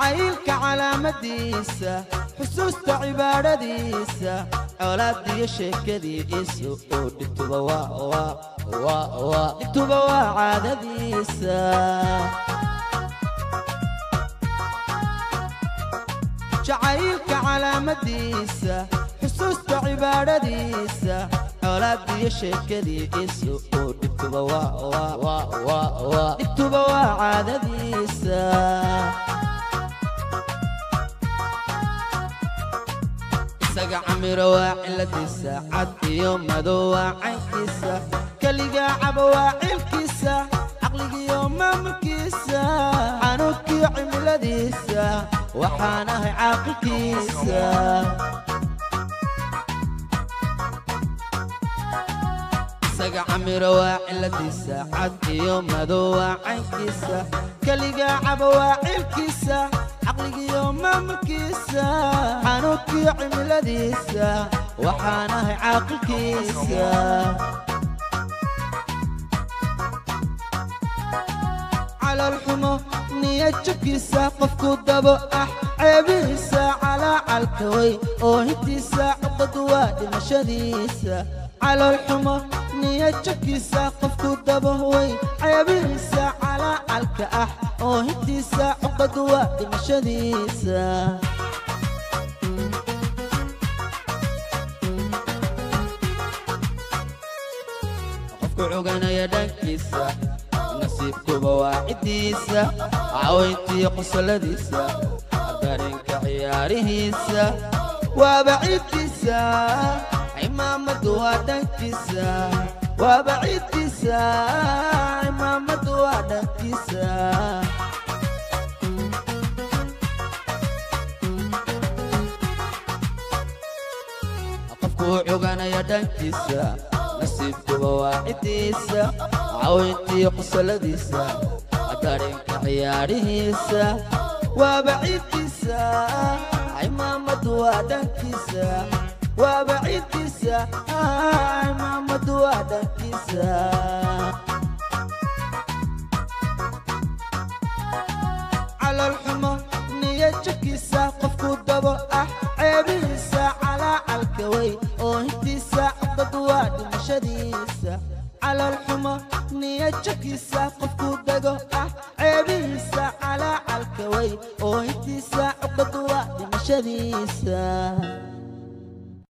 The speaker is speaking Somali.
Jacaylka calaamadiisa, xusuusta cibaadadiisa, colaadiyo sheekadiisu oo dhibtuba waa dhibtuba waa caadadiisa. Jacaylka calaamadiisa, xusuusta cibaadadiisa, colaadiyo sheekadiisu oo dhibtuba waa dhibtuba waa caadadiisa. Isaga camiro waa ciladiisa, cad iyo madow waa caynkiisa, keligaa cabo waa cilkiisa, caqligiyo maamulkiisa, xanuunkiyo cimiladiisa, waxaan ahay caaqilkiisa. Isaga camiro waa ciladiisa, cad iyo madow waa caynkiisa, keligaa cabo waa cilkiisa, caqligiyo maamulkiisa, xanuunkiyo cimiladiisa, waxaan ahay caaqilkiisa. Calool xumo niyad jabkiisa, qofku dabo ah ceebihiisa, calaacalka wey oohintiisa, cuqad waa dhimashadiisa. Calool xumo niyad jabkiisa, qofku dabo wey ceebihiisa, calaacalka ah oohintiisa, cuqad waa dhimashadiisa. Qofku cuganaya dhankiisa, nasiibkuba waa ciddiisa, cawayntiyo qosoladiisa, dareenka ciyaarihiisa, waaba ciidkiisa, cimaamadu waa dhankiisa, waaba ciidkiisa, cimaamadu waa dhankiisa. Qofkuu cuganaya dhankiisa, nasiibkuba waa ciddiisa, cawayntiyo qosoladiisa, dareenka ciyaarihiisa, waaba ciidkiisa, cimaamadu waa dhankiisa, waaba ciidkiisa, cimaamadu waa dhankiisa. Calool xumo niyad jabkiisa, qofku dabo ah ceebihiisa, calaacalka wey oohintiisa, cuqad waa dhimashadiisa. Calool xumo niyad jabkiisa, qofku dego ah ceebihiisa, calaacalka wey oohintiisa, cuqad waa dhimashadiisa.